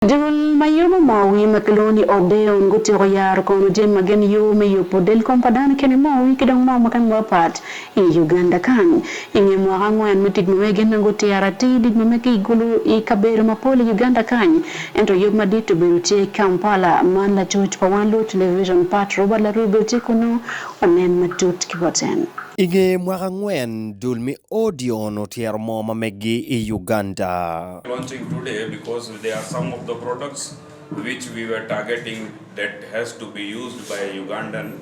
Dul ma yubo moo wir ma kilwongo ni Odeon gutyeko yaro kono jami ma gin yubo me yubo del kom pa dano i kine moo wir ki dong moo mukene mapat i Uganda kany. I nge mwaka angwen me tic ma mege gin dong gutyero atir dic ma mege i gulu i kabedo mapol i Uganda kany. Ento yub madit obedo tye i Kampala. Man lacoc pa Wan Luo Television Pat Robert Larue obedo tye kunu onen matut ki bot en. I nge mwaka angwen, dul me Odeon otyero moo ma megi i Uganda. Launching today because they are some of the products which we were targeting that has to be used by Ugandan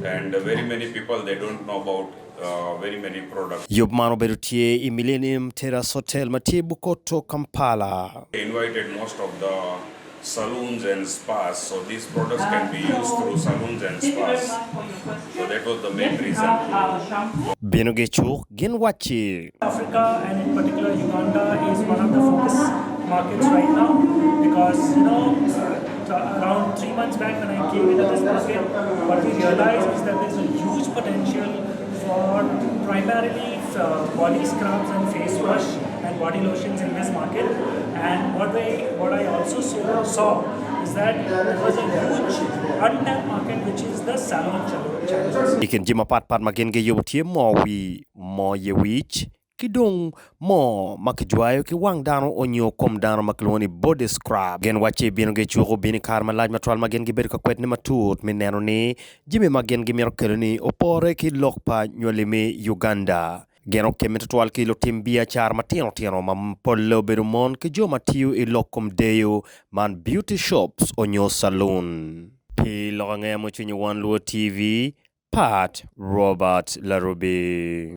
and very many people they don't know about uh, very many products. Yub man obedo tye i Millennium Terrace Hotel ma tye Bukoto, Kampala. They invited most of the saloons and spas so these products can be used through saloons and spas so that was the main reason to Bino gi cuk gin wacci. Africa and in particular Uganda is one of the focus markets right now because you know around 3 months back when I came into this market what we realized is that there's a huge potential for primarily body scrubs and face wash and body lotions in this market and what we what I also saw, saw is that there was a huge untapped market which is the salon channel. I kin jami mapatpat ma gin giyubo tye moo wir, moo ye wic, ki dong moo ma kijwayo ki wang dano onyo kom dano ma kilwongo ni body scrub. Gin wacci bino gicuko bino i kare malac matwal ma gin gibedo ka kwedne matut me neno ni jami ma gin gimito kelo-ni opore ki lok pa nywali me Uganda. Gin okemme tutwal ki lutim biacara matino tino ma polle obedo mon ki jo ma tiyo i lok kom deyo man beauty shops onyo saloon. Pi lok angeya mucwiny i One Luo TV, Pat Robert Larubi.